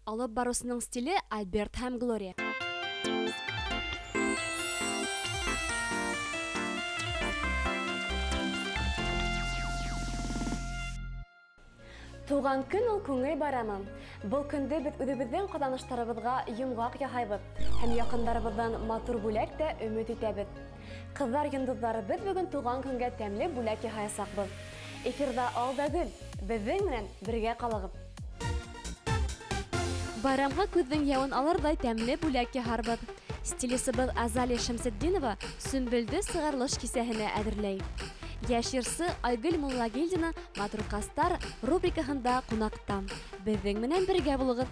Алып барыусының стиле Альберт һәм Глория. Туған көн ул күңел байрамы. Был көндө беҙ үҙебеҙҙең ҡаҙаныштарыбыҙға йомғаҡ яһайбыҙ һәм яҡындарыбыҙҙан матур бүләк тә өмөт итәбеҙ. Ҡыҙҙар йондоҙҙары беҙ бөгөн туған көнгә тәмле бүләк яһаясаҡбыҙ. Эфирҙа Ал да гөл, беҙҙең менән бергә ҡалығыҙ. Байрамға күҙҙең яуын алырҙай тәмле бүләк яһарбыҙ. Стилисыбыҙ Азалия Шәмсетдинова Сөмбөлдө сығарылыш кисәһенә әҙерләй. Йәш йырсы Айгөл Муллагилдина «Матур ҡастар» рубрикаһында ҡунаҡта. Беҙҙең менән бергә булығыҙ.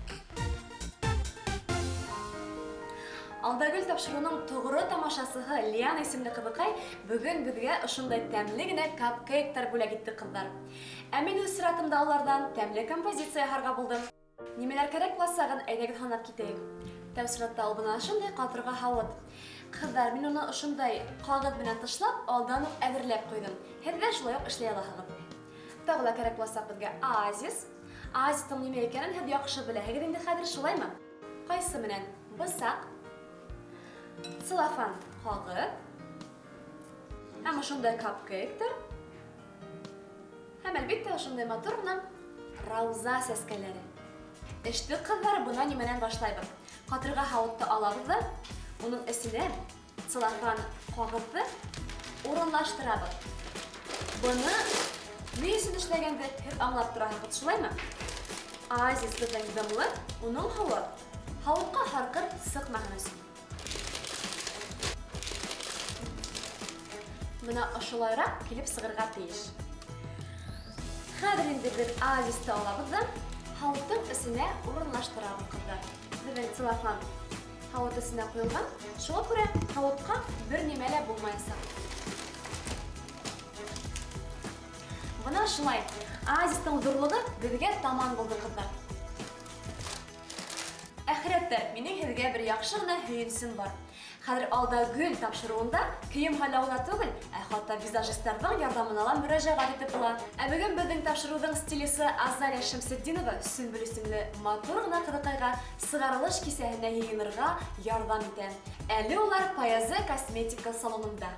Алдагөл тапшырыуының тоғро тамашасыһы Лиана исемле ҡыҙыҡай бөгөн беҙгә ошондай тәмле генә капкейктар бүләк итте, ҡыҙҙар. Ә мин үҙ сиратымда уларҙан тәмле композиция яһарға булдым. Нимәләр кәрәк буласағын әйҙәгеҙ һанап китәйек. Тәү сиратта ул бына ошондай ҡатырға һауыт. Ҡыҙҙар, мин уны ошондай ҡағыҙ менән тышлап, алдан уҡ әҙерләп ҡуйҙым. Һеҙ ҙә шулай уҡ эшләй алаһығыҙ. Тағы ла кәрәк буласаҡ беҙгә оазис. Оазистың нимә икәнен һеҙ яҡшы беләһегеҙ инде хәҙер, шулаймы? Ҡайсы менән бысаҡ, целлофан ҡағыҙ һәм ошондай капкейктар һәм әлбиттә ошондай матур ғына рауза сәскәләре. Эште, ҡыҙҙар, бына нимәнән башлайбыҙ. Ҡатырға һауытты алабыҙ ҙа, уның эсенә целлофан ҡағыҙҙы урынлаштырабыҙ. Быны ни өсөн эшләгәнде һеҙ аңлап тораһығыҙ, шулаймы? Оазис беҙҙең дымлы, уның һыуы һауытҡа һарҡып сыҡмаһын өсөн. Бына ошолайыраҡ килеп сығырға тейеш. Хәҙер инде беҙ оазисты алабыҙ ҙа һауыттың эсенә урынлаштырабыҙ, ҡыҙҙар. Беҙҙең целлофан һауыт эсенә ҡуйылған, шуға күрә һауытҡа бер нимә лә булмаясаҡ. Бына шулай, оазистың ҙурлығы беҙгә таман булды, ҡыҙҙар. Әхирәттәр, минең һеҙгә бер яҡшы ғына һөйөнсөм бар. Хәҙер Алда гөл тапшырыуында кейем һайлауына түгел, ә хатта визажистарҙың ярҙамына ла мөрәжәғәт итеп була. Ә бөгөн беҙҙең тапшырыуҙың стилисы Азалия Шәмсетдинова Сөмбөл исемле матур ғына ҡыҙыҡайға сығарылыш кисәһенә йыйынырға ярҙам итә. Әле улар Паязы косметика салонында.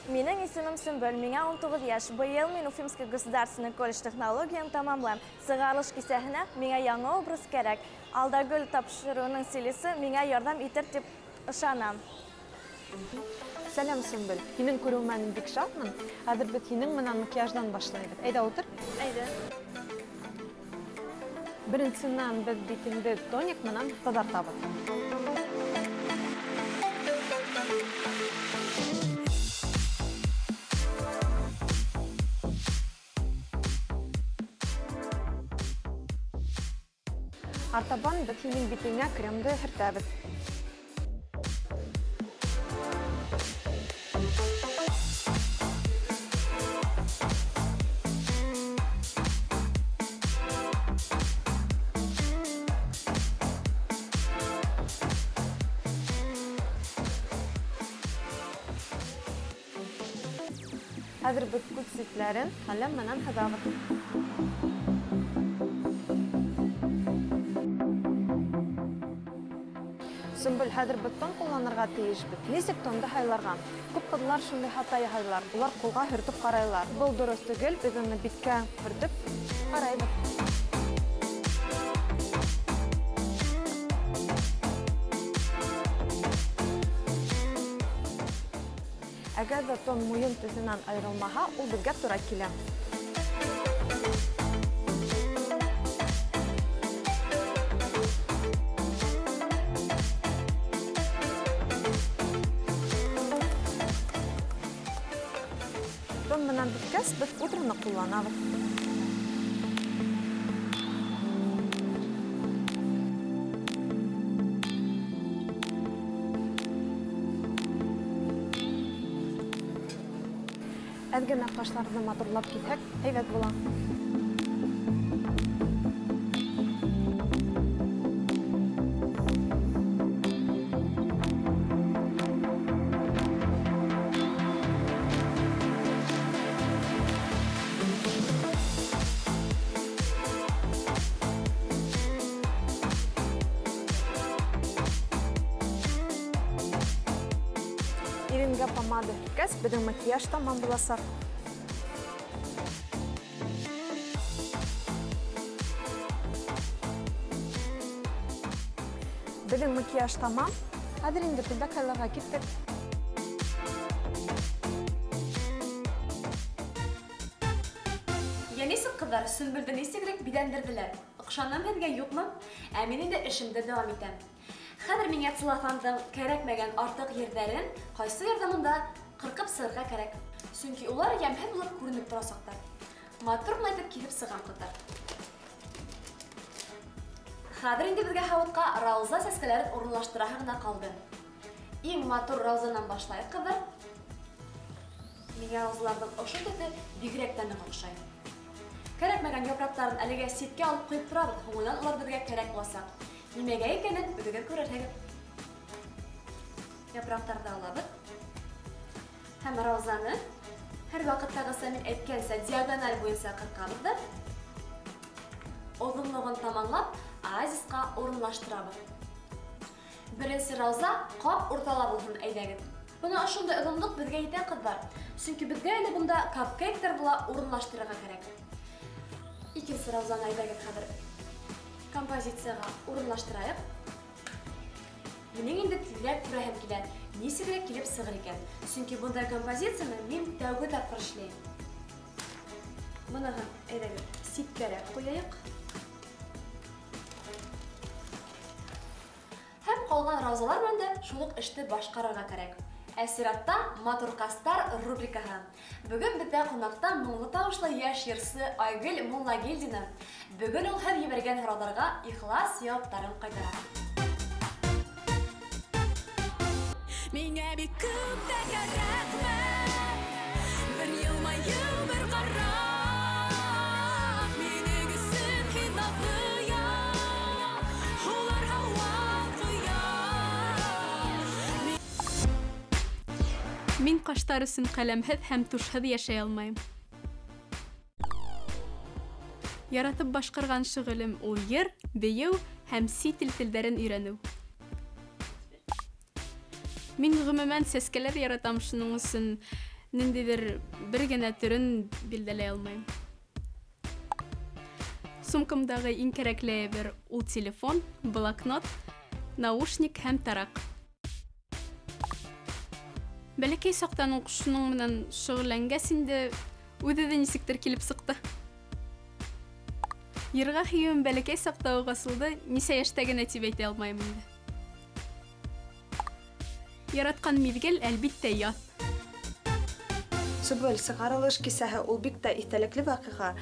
Минең исемем Сөмбөл, миңә 19 йәш. Быйыл мин Уфимский государственный колледж технологияны тамамлайым. Сығарылыш кисәһенә миңә яңы образ кәрәк. Алдагөл тапшырыуының стилисы миңә ярҙам итер тип ышанам. Сәләм, Сөмбөл. Һинең күреүемә бик шатмын. Хәҙер беҙ һинең менән макияждан башлайбыҙ. Әйҙә ултыр. Әйҙә. Беренсенән беҙ битеңде тоник менән таҙартабыҙ. Артабан беҙ һинең битеңә кремды һөртәбеҙ. Хәҙер беҙ күҙ ситтәрен ҡәләм менән һыҙабыҙ. Сөмбөл, хәҙер беҙ тон ҡулланырға тейешбеҙ. Нисек тонды һайларға? Күп ҡыҙҙар шундай хата яһайлар. Улар ҡулға һөртөп ҡарайлар. Был дөрөҫ түгел, беҙ уны биткә һөртөп ҡарайбыҙ. Әгәр ҙә тон муйын төҫөнән айырылмаһа, ул беҙгә тура килә. Тон менән бөткәс, беҙ пудраны ҡулланабыҙ. Әҙ генә ҡашларҙы матурлап киҫһәк, һәйбәт була. Иренгә помада һөрткәс, беҙҙең макияж тамам буласаҡ. Беҙҙең макияж тамам. Хәҙер инде күлдәк һайларға киттек. Йә нисек, ҡыҙҙар, Сөмбөлдө нисегерәк биҙәндерҙеләр? Оҡшаным һеҙгә, юҡмы? Ә мин инде эшемде дауам итәм. Хәҙер миңә целлофандың кәрәкмәгән артыҡ ерҙәрен ҡайсы ярҙамында ҡырҡып сығырға кәрәк. Сөнки улар йәмһеҙ булып күренеп торасаҡтар. Матур ғына итеп киҫеп сығам, ҡыҙҙар. Хәҙер инде беҙгә һауытҡа рауза сәскәләрен урынлаштыраһы ғына ҡалды. Иң матур раузанан башлайыҡ, ҡыҙҙар. Миңә раузаларҙың ошо төҫө бигерәк тә ныҡ оҡшай. Кәрәкмәгән япраҡтарын әлегә ситкә алып ҡуйып торабыҙ, һуңынан улар беҙгә кәрәк буласаҡ. Нимәгә икәнен үҙегеҙ күрерһегеҙ. Япраҡтарҙы алабыҙ. Һәм раузаны һәр ваҡыттағыса мин әйткәнсә диагональ буйынса ҡырҡабыҙ ҙа оҙонлоғон тамамлап оазисҡа урынлаштырабыҙ. Беренсе рауза ҡап уртала булһын, әйҙәгеҙ. Бына ошондай оҙонлоҡ беҙгә етә, ҡыҙҙар. Сөнки беҙгә әле бында капкейктарҙы ла урынлаштырырға кәрәк. Икенсе раузаны әйҙәгеҙ хәҙер композицияға урынлаштырайыҡ. Минең инде тиҙерәк күрәһем килә, нисегерәк килеп сығыр икән. Сөнки бындай композицияны мин тәүге тапҡыр эшләйем. Быныһын әйҙәгеҙ ситкәрәк ҡуяйыҡ. Һәм ҡалған раузалар менән дә шул уҡ эште башҡарырға кәрәк. Ә сиратта Матурҡастар рубрикаһы. Бөгөн беҙҙә ҡунаҡта моңло тауышлы йәш йырсы Айгөл Муллагилдина. Бөгөн ул һеҙ ебәргән һорауҙарға ихлас яуаптарын ҡайтара. Миңә бик күп тә кәрәкмәй, бер йылмайыу, бер ҡараш. Минең өсөн һин наҙлы яр, һулар һауа, ҡояш. Мин ҡаштар өсөн ҡәләмһеҙ һәм тушһыҙ йәшәй алмайым. Яратып башҡарған шөғөлөм ул йыр, бейеү һәм сит ил телдәрен өйрәнеү. Мин ғөмүмән сәскәләр яратам, шуның өсөн ниндәйҙер бер генә төрөн билдәләй алмайым. Сумкамдағы иң кәрәкле әйбер ул телефон, блокнот, наушник һәм тараҡ. Бәләкәй саҡтан уҡ шуның менән шөғөлләнгәс инде үҙе ҙә нисектер килеп сыҡты. Йырға һөйөүем бәләкәй саҡта уҡ асылды, нисә йәштә генә тип әйтә алмайым инде. Яратҡан миҙгел, әлбиттә, яҙ. Сөмбөл, сығарылыш кисәһе ул бик тә иҫтәлекле ваҡиға.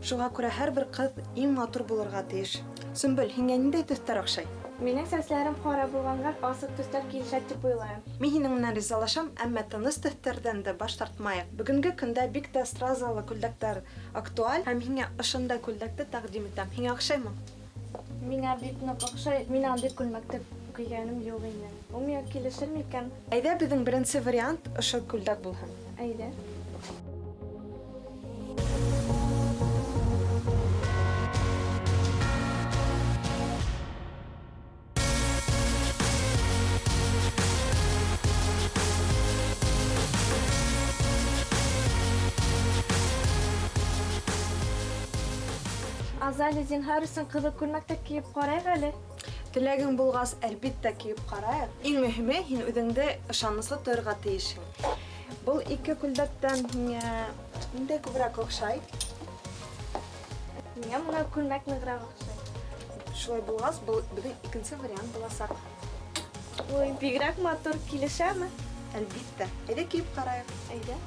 Шуға күрә һәр бер ҡыҙ иң матур булырға тейеш. Сөмбөл, һиңә ниндәй төҫтәр оҡшай? Минең сәсләрем ҡара булғанға асыҡ төҫтәр килешә тип уйлайым. Мин һинең менән ризалашам, әммә тыныс төҫтәрҙән дә баш тартмайыҡ. Бөгөнгө көндә бик тә стразалы күлдәктәр актуаль, һәм һиңә ошондай күлдәкте тәҡдим итәм. Һиңә оҡшаймы? Миңә бик ныҡ оҡшай. Мин андай күлмәкте кейгәнем юҡ ине. Ул миңә килешер микән? Әйҙә, беҙҙең беренсе вариант ошо күлдәк булһын. Әйҙә. Азалия, зинһар өсөн ҡыҙыл күлмәктә кейеп ҡарайыҡ әле. Теләгең булғас, әлбиттә кейеп ҡарайыҡ. Иң мөһиме, һин үҙеңде ышаныслы тойорға тейешһең. Был ике күлдәктән һиңә ниндәй күберәк оҡшай? Миңә мына күлмәк нығыраҡ оҡшай. Шулай булғас, был беҙҙең икенсе вариант буласаҡ. Ой, бигерәк матур, килешәме? Әлбиттә. Әйҙә кейеп ҡарайыҡ. Әйҙә.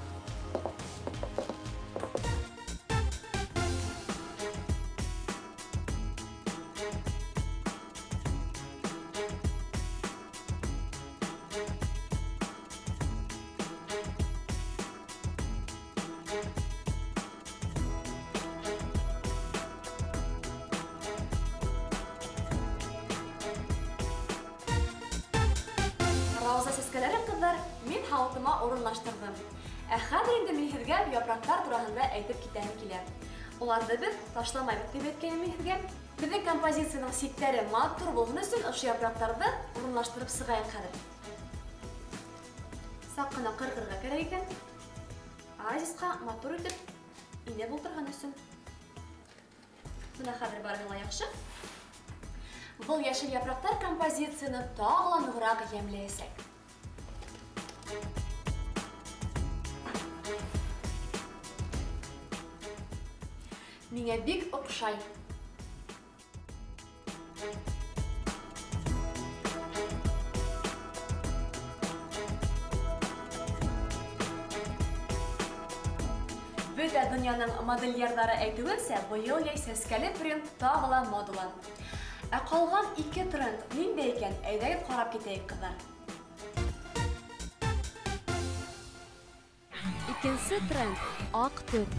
Рауза сәскәләрен, ҡыҙҙар, мин һауытыма урынлаштырҙым. Ә хәҙер инде мин һеҙгә япраҡтар тураһында әйтеп китәһем килә. Уларҙы беҙ ташламайбыҙ тип әйткәйнем мин һеҙгә. Беҙҙең композицияның ситтәре матур булһын өсөн ошо япраҡтарҙы урынлаштырып сығайыҡ хәҙер. Саҡ ҡына ҡырҡырға кәрәк икән. Азисҡа матур итеп инеп ултырған өсөн. Бына хәҙер барыһы ла яҡшы. Был йәшел япраҡтар композицияны тағы ла нығыраҡ йәмләйәсәк. Миңә бик оҡшай. Бөтә донъяның модельерҙары әйтеүенсә, быйыл йәй сәскәле принт тағы ла модала. Ә ҡалған ике тренд ниндәй икән, әйҙәгеҙ ҡарап китәйек, ҡыҙҙар. Икенсе тренд аҡ төҫ.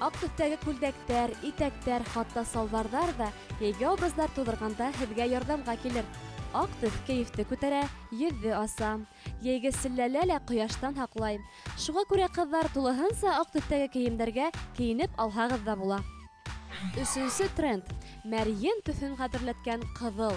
Аҡ төҫтәге күлдәктәр, итәктәр, хатта салбарҙар ҙа йәйге образдар тыуҙырғанда һеҙгә ярҙамға килер. Аҡ төҫ кәйефте күтәрә, йөҙҙө аса. Йәйге селләлә лә ҡояштан һаҡлай. Шуға күрә ҡыҙҙар тулыһынса аҡ төҫтәге кейемдәргә кейенеп алһағыҙ ҙа була. Өсөнсө тренд мәрйен төҫөн хәтерләткән ҡыҙыл.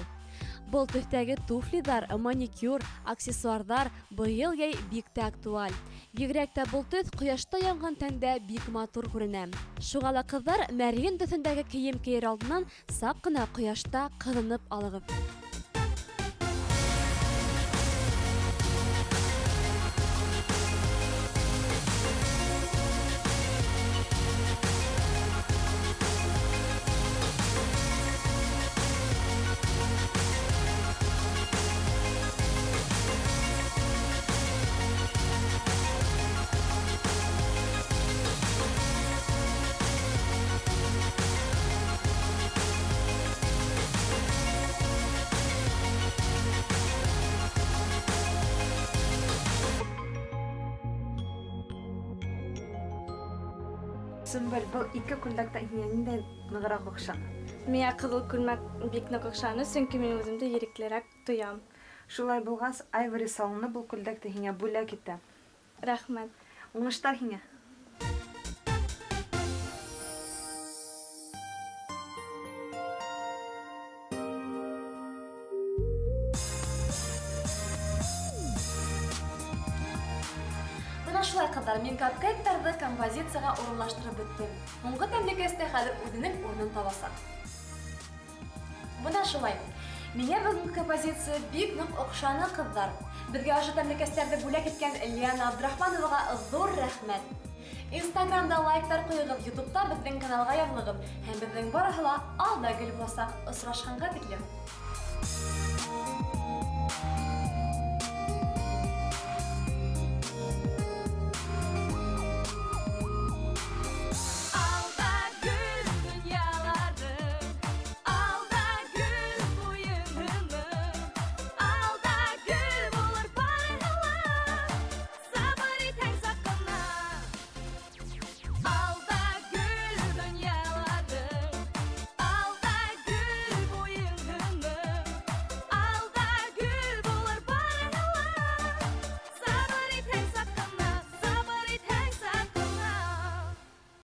Был төҫтәге туфлиҙар, маникюр, аксессуарҙар быйыл йәй бик тә актуаль. Бигерәк тә был төҫ ҡояшта янған тәндә бик матур күренә. Шуға ла ҡыҙҙар мәрйен төҫөндәге кейем кейер алдынан саҡ ҡына ҡояшта ҡыҙынып алығыҙ. Сөмбөл, был ике күлдәктә һиңә ниндәй нығыраҡ оҡшаны? Миңә ҡыҙыл күлмәк бик ныҡ оҡшаны, сөнки мин үҙемде иреклерәк тоям. Шулай булғас, Айвори салоны был күлдәкте һиңә бүләк итә. Рәхмәт. Уңыштар һиңә. Бына шулай, ҡыҙҙар, мин капкейктарҙы композицияға урынлаштырып бөттөм. Һуңғы тәмлекәс тә хәҙер үҙенең урынын табасаҡ. Бына шулай. Миңә бөгөнгө композиция бик ныҡ оҡшаны, ҡыҙҙар. Беҙгә ошо тәмлекәстәрҙе бүләк иткән Лиана Абдрахмановаға ҙур рәхмәт. Инстаграмда лайктар ҡуйығыҙ, Ютубта беҙҙең каналға яҙылығыҙ һәм беҙҙең барыһы ла ал да гөл буласаҡ. Осрашҡанға тиклем.